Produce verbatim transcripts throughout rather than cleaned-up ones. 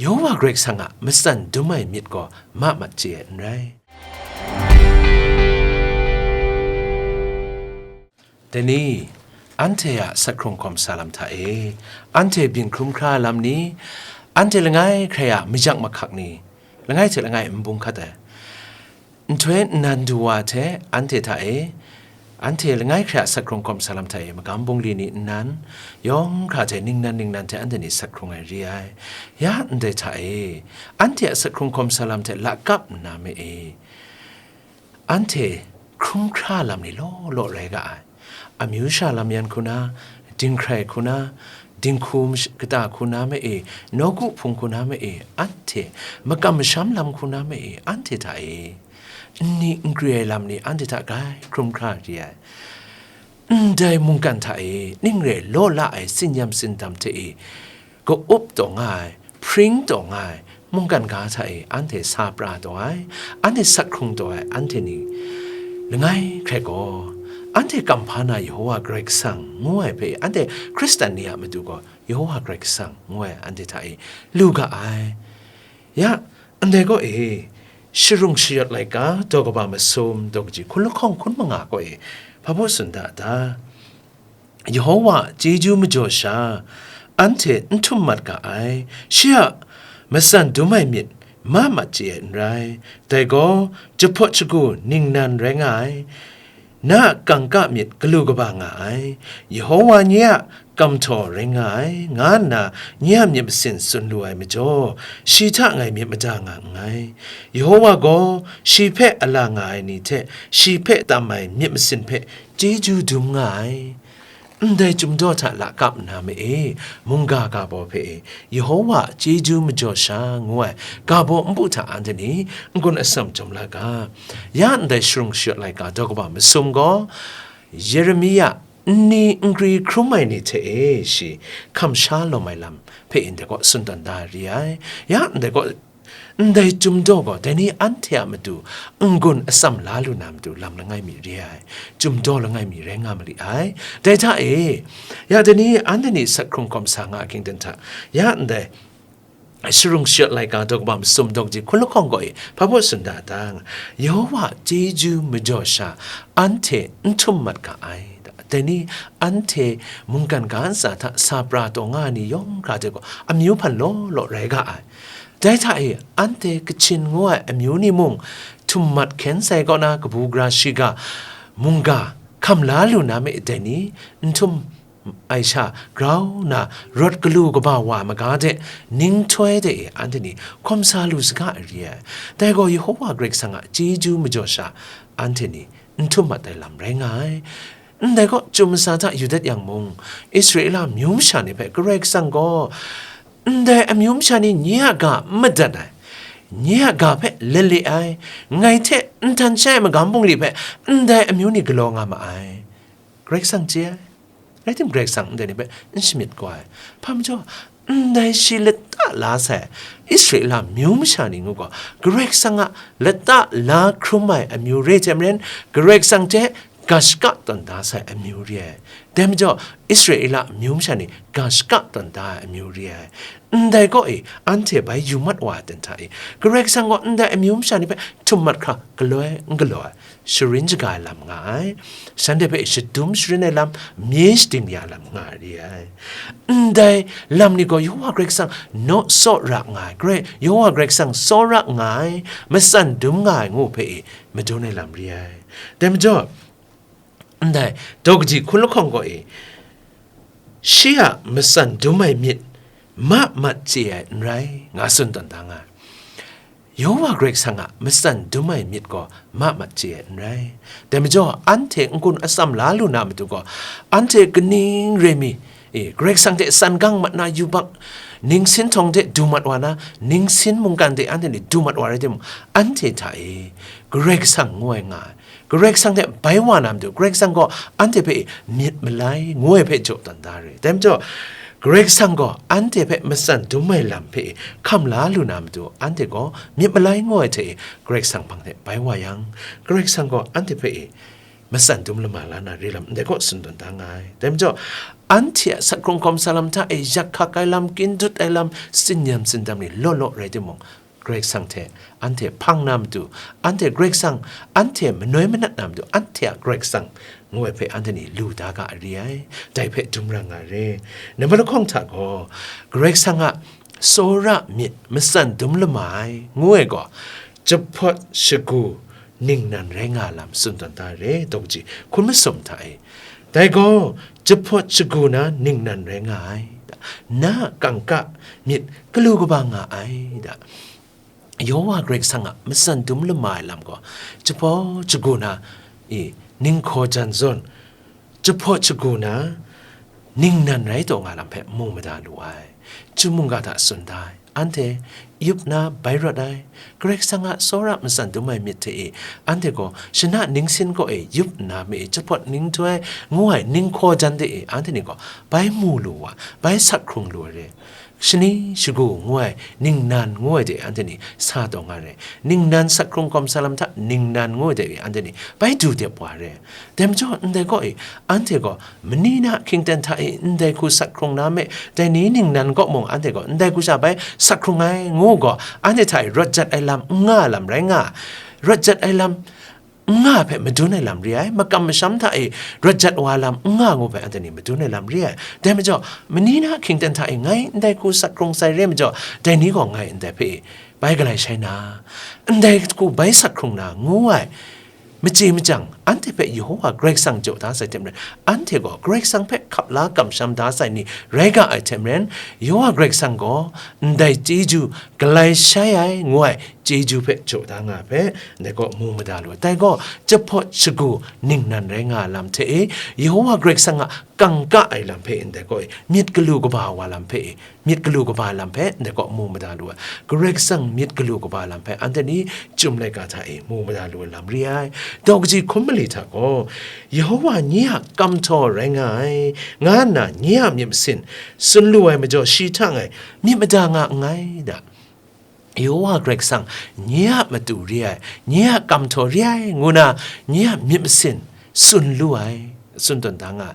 Yehowa Karai Kasang a matsan dum ai myit gaw ma mat chye ai n rai. Dai ni, anhte a asak hkrung hkawm sa lam hta e, anhte byin hkrum hkra lam ni, anhte langai hkrai a majak mahkak ni, langai hte langai n bung hkat ai. Nhtoi nnan du wa hte anhte hta e, anhte langai hkrai a asak hkrung hkawm sa lam hta e, magam bungli ni nnan, yawng hkra hte ningnan ningnan hte anhte ni asak hkrung ai re ai. Ya ndai hta e, anhte a asak hkrung hkawm sa lam hte lakap nna me e, anhte hkrum hkra lam ni law law rai ga ai. Amyu sha lam yan hku na, dinghkrai hku na, dinghku mash-, kata hku na me e, nawku hpung hku na me e, anhte makam masham lam hku na me e, anhte hta e, nni n gri ai lam ni anhte hta grai hkrum hkra re ai. Ndai mungkan hta e, ning re law la ai tsin-yam tsindam hte e, ka-up taw nga ai, hpring taw nga ai, mungkan ga hta e anhte sa pra taw ai, anhte asak hkrung taw ai, anhte ni langai hkrai gaw, anhte kamhpa na Yehowa Karai Kasang ngu ai hpe, anhte Hkristan ni a matu gaw Yehowa Karai Kasang ngu ai anhte hta e lu ga ai. Ya, ndai gaw e, Sharung Shayawt Laika, daw kaba masum, daw kaji hkun lahkawng hkun manga gaw e, hpa baw tsun da ta? Yehowa chyeju majaw sha, anhte n htum mat ga ai, shi a matsan dum ai myit ma mat chye ai n rai, dai gaw jahpawt shagu ningnan rai nga ai, na a kangka myit galu kaba nga ai, Yehowa nye a kamhtaw rai nga ai, nga nna nye a myit masin tsun lu ai majaw, shi hta ngai myit mada nga nngai. Yehowa gaw shi hpe a la nga ai ni hte shi hpe tam ai myit masin hpe chyeju dum nga ai. Ndai chyum daw hta lakap nna me e, mungga ga baw hpe e, Yehowa a chyeju majaw sha ngu ai ga baw npu hta anhte ni n-gun atsam chyawm la ga. Ya ndai Sharung Shayawt Laika daw kaba masum gaw, Yeremia nni n gri hkrum ai ni hte e shi hkam sha lawm ai lam hpe ndai gaw tsun tawn da re ai. Ya ndai gaw, ndai chyum daw gaw, dai ni anhte a matu n-gun atsam la lu na matu lam langai mi re ai, chyum daw langai mi rai nga ma li ai. Dai hta e, ya dai ni anhte ni asak hkrung hkawm sa nga a ging dan hta, ya ndai Sharung Shayawt Laika daw kaba masum daw kaji hkun lahkawng gaw e, hpa baw tsun da ta nga, Yehowa chyeju majaw sha, anhte n htum mat ga ai. Dai ni anhte mungkan ga ntsa hta sa pra taw nga ai ni yawng hkra hte gaw amyu hpan law law rai ga ai. Dai hta e, anhte Kachin ngu ai amyu ni mung, htum mat hkyen sai kaw na kabu gara shiga mungga hkam la lu na me dai ni, n htum ai sha grau na rawt galu kaba wa maga de, ninghtoi de e anhte ni hkawm sa lu saga ai re ai. Dai gaw Yehowa Karai Kasang a chyeju majaw sha, anhte ni n htum mat ai lam rai nga ai. Ndai kaw, chyum masa hta yu dat yang mung, Israela amyu masha ni hpe Karai Kasang gaw, ndai amyu masha ni nye a ga n madat ai, nye a ga hpe lale ai, ngai hte nhtan shai ai magam bungli hpe ndai amyu ni galaw nga ma ai. Karai Kasang chye ai, rai tim, Karai Kasang ndai ni hpe n shamyit kau ai. Hpa majaw, ndai shi lata la sai Israela amyu masha ni ngu gaw, Karai Kasang a lata la hkrum ai amyu re ai hte maren, Karai Kasang hte ga shaka tawn da sai amyu re ai. Dai majaw, Israela amyu masha ni ga shaka tawn da ai amyu re ai. Ndai kaw e, anhte bai yu mat wa ai ten hta e, Karai Kasang gaw ndai amyu masha ni hpe htum mat hkra galoi n galaw ai, sharin shaga ai lam nga ai. Shanhte hpe shadum sharin ai lam, mye shading ya ai lam nga ai re ai. Ndai lam ni gaw Yehowa Karai Kasang naw tsawra nga ai, Karai, Yehowa Karai Kasang tsawra nga ai, matsan dum nga ai ngu hpe e madun ai lam re ai. Dai majaw, ndai daw kaji hkun lahkawng gaw e, shi a matsan dum ai myit ma mat chye ai n rai, nga tsun tawn da nga ai. Yehowa Karai Kasang a matsan dum ai myit gaw ma mat chye ai n rai. Dai majaw, anhte n-gun atsam la lu na matu gaw, anhte kaning re mi, e, Karai Kasang hte san gang mat na yubak, ningsin htawng hte du mat wa na, ningsin mungkan hte anhte ni du mat wa rai timung, anhte hta e Karai Kasang ngu ai nga ai. Karai Kasang hte bai wa na matu, Karai Kasang gaw anhte hpe myit malai ngu ai hpe jaw tawn da re. Dai majaw, Karai Kasang gaw anhte hpe matsan dum ai lam hpe hkam la lu na matu, anhte gaw myit malai ngu ai hte e Karai Kasang hpang hte bai wa yang, Karai Kasang gaw anhte hpe e matsan dum lama la na re lam ndai kaw tsun tawn da nga ai. Dai majaw, anhte a sak hkrung hkawm sa lam hta e yak hkak ai lam, kyin dut ai lam, tsin yam tsindam ni law law rai timung, Karai Kasang hte anhte hpang na matu, anhte Karai Kasang, anhte manoi manat na matu, anhte a Karai Kasang ngu ai hpe anhte ni lu da ga ai re ai, dai hpe dum ra nga re. Nambat lahkawng hta gaw, Karai Kasang a tsawra myit matsan dum lama ai, ngu ai gaw, jahpawt shagu ningnan rai nga lam tsun tawn da re, daw kaji hkun masum hta e. Dai gaw, jahpawt shagu na ningnan rai nga ai, da, na a kangka myit galu kaba nga ai, da. Yehowa Karai Kasang a matsan dum lama ai lam gaw, jahpawt shagu na, i, ninghkaw jan zawn, jahpawt shagu na, ningnan rai taw nga lam hpe mu mada lu ai. Chyum mungga hta tsun da ai. Anhte yup nna bai rawt ai. Karai Kasang a tsawra matsan dum ai myit hte e, anhte gaw shana ningsin kaw e yup nna mi e jahpawt ning htoi ngu ai ninghkaw jan de e, anhte ni gaw bai mu lu wa, bai sak hkrung lu ai re. Shani shagu ngu ai, ningnan ngu ai de anhte ni sa taw nga re. Ningnan sak hkrung hkawm sa lam hta ningnan ngu ai de anhte ni bai du dep wa re. Dai majaw, ndai kaw e, anhte gaw mani na hkying ten hta e ndai hku sak hkrung na me, dai ni ningnan kaw mung anhte gaw ndai hku sha bai sak hkrung ai ngu gaw, anhte hta e rawt jat ai lam n nga lam rai nga, rawt jat ai lam n nga hpe madun ai lam re ai, makam masham hta e rawt jat wa lam n nga ngu hpe anhte ni madun ai lam re ai. Dai majaw, mani na hkying ten hta e ngai ndai hku sak hkrung sai re majaw, dai ni gaw ngai ndai hpe e bai galai shai na, ndai hku bai sak hkrung na, ngu ai, machyi machyang, anhte hpe Yehowa Karai Kasang jaw da sai hte maren, anhte gaw Karai Kasang hpe hkap la kamsham da sai ni rai ga ai hte maren, Yehowa Karai Kasang gaw ndai chyeju galai shai ai, ngu ai, chyeju hpe jaw da nga ai hpe, ndai gaw mu mada lu ai. Dai gaw, jahpawt shagu ningnan rai nga ai lam hte e, Yehowa Karai Kasang a kangka ai lam hpe ndai gaw e, myit galu kaba wa lam hpe e, myit galu kaba lam hpe ndai gaw mu mada lu ai. Karai Kasang myit galu kaba lam hpe anhte ni chyum laika hta e mu mada lu ai lam re ai. Daw kaji hkun mali hta gaw, Yehowa nye a kamhtaw rai nga ai, nga nna nye a myit masin tsun lu ai majaw, shi hta ngai myit mada nga nngai, da. Yehowa Karai Kasang nye a matu re ai, nye a kamhtaw re ai, ngu na nye a myit masin tsun lu ai, tsun tawn da nga,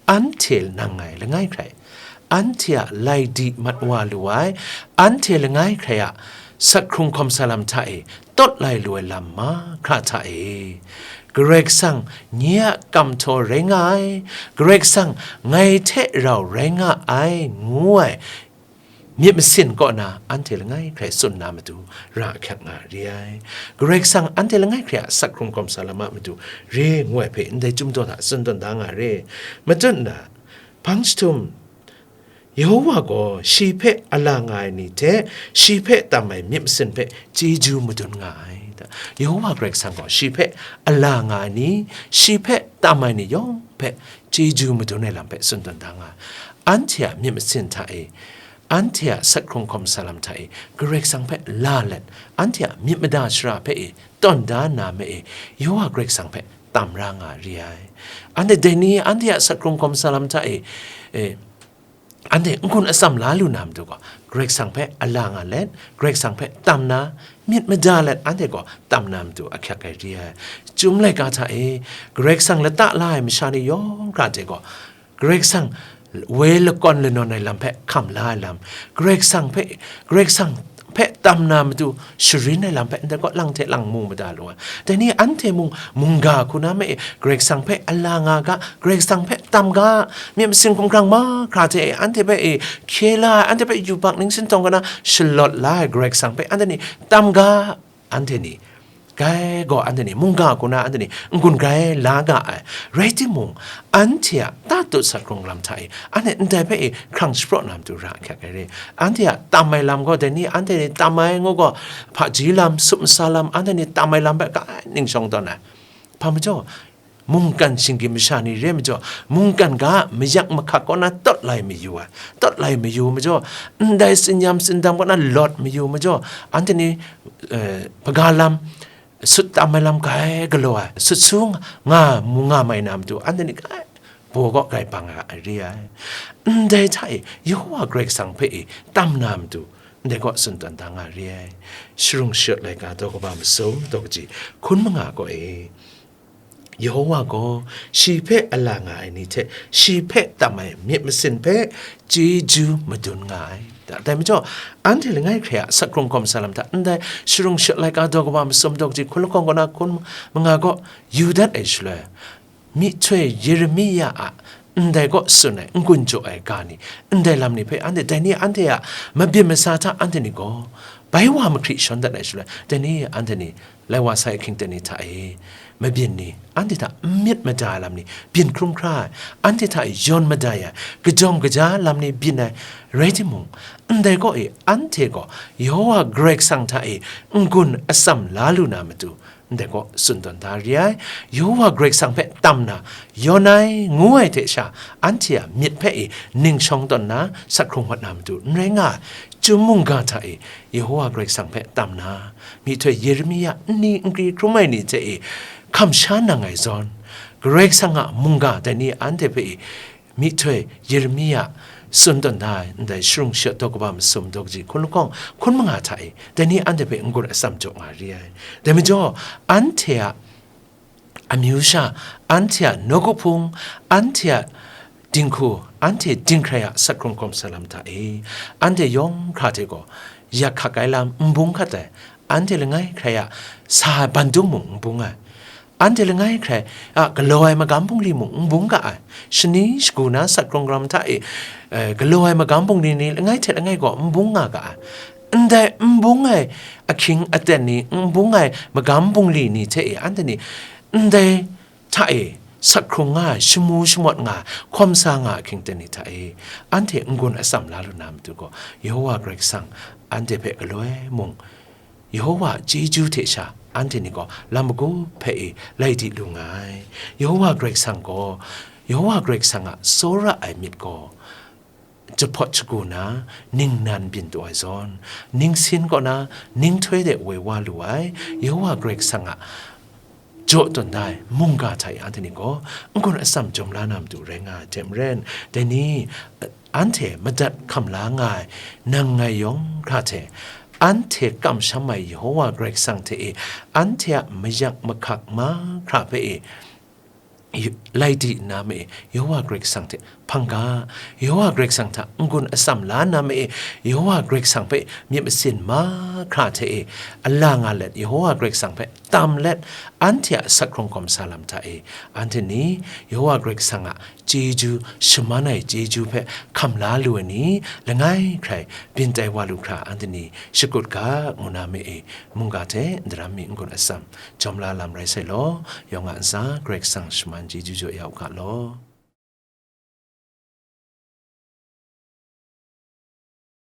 anhte nang ngai langai hkrai, anhte a lai di mat wa lu ai, anhte langai hkrai a sak hkrung hkawm sa lam hta e tawt lai lu ai lam mahkra hta e, Karai Kasang nye a kamhtaw rai nga ai, Karai Kasang ngai hte rau rai nga ai, ngu ai, myit masin kaw na anhte langai hkrai tsun na matu ra ahkyak nga re ai. Karai Kasang anhte langai hkrai a sak hkrung hkawm sa lam a matu re ngu ai hpe ndai Chyum daw hta tsun tawn da nga re. Matut nna, hpang jahtum, Yehowa gaw shi hpe a la nga ai ni hte shi hpe tam ai myit masin hpe chyeju madun nga ai. Yehowa Karai Kasang gaw shi hpe a la nga ai ni, shi hpe tam ai ni yawng hpe chyeju madun ai lam hpe tsun tawn da nga ai. Anhte a myit masin hta e, anhte a sak hkrung hkawm sa lam hta e, Karai Kasang hpe la let, anhte a myit mada shara hpe e, tawn da nna me e, Yehowa Karai Kasang hpe tam ra nga re ai. Anhte dai ni anhte a sak hkrung hkawm sa lam hta e, e, anhte n-gun atsam la lu na matu gaw, Karai Kasang hpe a la nga let, Karai Kasang hpe tam na, myit mada let anhte gaw tam na matu ahkyak ai re ai. Chyum laika hta e, Karai Kasang lata la ai masha ni yawng hkra hte gaw, Karai Kasang woi lakawn lanawn ai lam hpe hkam la ai lam, Karai Kasang hpe, Karai Kasang hpe tam na matu sharin ai lam hpe ndai kaw lang hte lang mu mada lu ai. Dai ni anhte mung mungga hku na me e, Karai Kasang hpe a la nga ga, Karai Kasang hpe tam ga, myit masin hkumhkrang mahkra hte e anhte hpe e hkye la ai, anhte hpe yubak ningsin tawng kana shalawt la ai Karai Kasang hpe anhte ni tam ga, anhte ni, Dai gaw anhte ni mungga hku na anhte ni n-gun grai la ga ai. Rai timung, anhte a tatut sak hkrung lam hta e, anhte ndai hpe e hkrang shapraw na matu ra ahkyak ai re. Anhte a tam ai lam gaw, dai ni anhte ni tam ai ngu gaw, hpaji lam, sup masa lam, anhte ni tam ai lam hpe ga ning shawng tawn ai. Hpa majaw, mungkan shinggyim masha ni re majaw, mungkan ga mayak mahkak kaw na tawt lai mayu ai. Tawt lai mayu majaw, ndai tsin-yam tsindam kaw na lawt mayu majaw, anhte ni, eh, hpaga lam, sut tam ai lam grai galaw ai, sut su nga mu nga mai na matu, anhte ni grai baw kaw grai bang ai re ai. Ndai hta e, Yehowa Karai Kasang hpe e tam na matu, ndai kaw tsun tawn da nga re ai. Sharung shayawt laika daw kaba masum, daw kaji hkun manga kaw e, Yehowa gaw shi hpe a la nga ai ni hte shi hpe tam ai myit masin hpe chyeju madun nga ai. Dai majaw, anhte langai hkrai a sakhkrung kawmsa lam hta ndai sharung sha laika daw kaba masum daw kaji hkun lahkawng kaw na hkun manga gaw yu dat ai shaloi, myihtoi Yeremia a ndai kaw tsun ai n-gun jaw ai ga ni, ndai lam ni hpe anhte, dai ni anhte a mabyin masa hta anhte ni gaw bai wa mahkri shawn dat ai shaloi, dai ni anhte ni lai wa sai ahkying ten ni hta e, mabyin ni anhte hta n myit mada ai lam ni byin hkrum hkra ai, anhte hta yawn madai ai, kajawng kaja lam ni byin ai rai timung, ndai kaw e anhte gaw Yehowa Karai Kasang hta e n-gun atsam la lu na matu, ndai kaw tsun tawn da re ai. Yehowa Karai Kasang hpe tam na yawn ai, ngu ai hte sha, anhte a myit hpe e ning shawng tawn na, sakhkrung wat na matu n rai nga ai. Chyum mungga hta e Yehowa Karai Kasang hpe tam na, myihtoi Yeremia nni nkri hkrum ai ni hte e hkam sha nang ai zawn, Karai Kasang a mungga dai ni anhte hpe e myihtoi Yeremia tsun tawn da ai ndai sharung sha daw kaba masum daw kaji hkun lahkawng hkun manga hta e, dai ni anhte hpe n-gun atsam jaw nga re ai. Dai majaw, anhte a amyu sha, anhte a nawku hpung, anhte a dinghku, anhte dinghkrai a sakhkrung kawmsa lam hta e, anhte yawng hkra hte gaw, yak hkak ai lam n bung hkat ai, anhte langai hkrai a sa ai bandung mung n bung ai, anhte langai hkrai a galaw ai magam bungli mung n bung ga ai, shani shagu na sakhkrung ram hta e, eh, galaw ai magam bungli ni langai hte langai gaw n bung nga ga ai, ndai n bung ai ahkying aten ni, n bung ai magam bungli ni hte e anhte ni, ndai hta e sakhkrung nga ai, shamu shamawt nga ai, hkawm sa nga ai ahkying aten ni hta e, anhte n-gun atsam la lu na matu gaw, Yehowa Karai Kasang anhte hpe galoi mung, Yehowa a chyeju hte sha anhte ni gaw lam magup hpe e lai di lu nga ai. Yehowa Karai Kasang gaw, Yehowa Karai Kasang a tsawra ai myit gaw, jahpawt shagu na, ningnan byin taw ai zawn, ningsin kaw na, ninghtoi de woi wa lu ai, Yehowa Karai Kasang a jaw tawn da ai mungga hta e anhte ni gaw n-gun atsam jawm la na matu rai nga ai hte maren, dai ni, anhte madat hkam la nga ai nang ngai yawng hkra hte, anhte kamsham ai Yehowa Karai Kasang hte e, anhte a mayak mahkak mahkra hpe e, lai di nna ma e, Yehowa Karai Kasang hte hpang ga, Yehowa Karai Kasang hta n-gun atsam la nna ma e, Yehowa Karai Kasang hpe myit masin mahkra hte e, a la nga let, Yehowa Karai Kasang hpe tam let, anhte a sakhkrung kawmsa lam hta e, anhte ni Yehowa Karai Kasang a chyeju, shaman ai chyeju hpe hkam la lu ai ni, langai hkrai byin tai wa lu hkra, anhte ni shakut ga, ngu na ma e, mungga hte ndaram mi n-gun atsam jawm la lam rai sai law, yawng a ntsa Karai Kasang shaman chyeju jaw ya u ga law.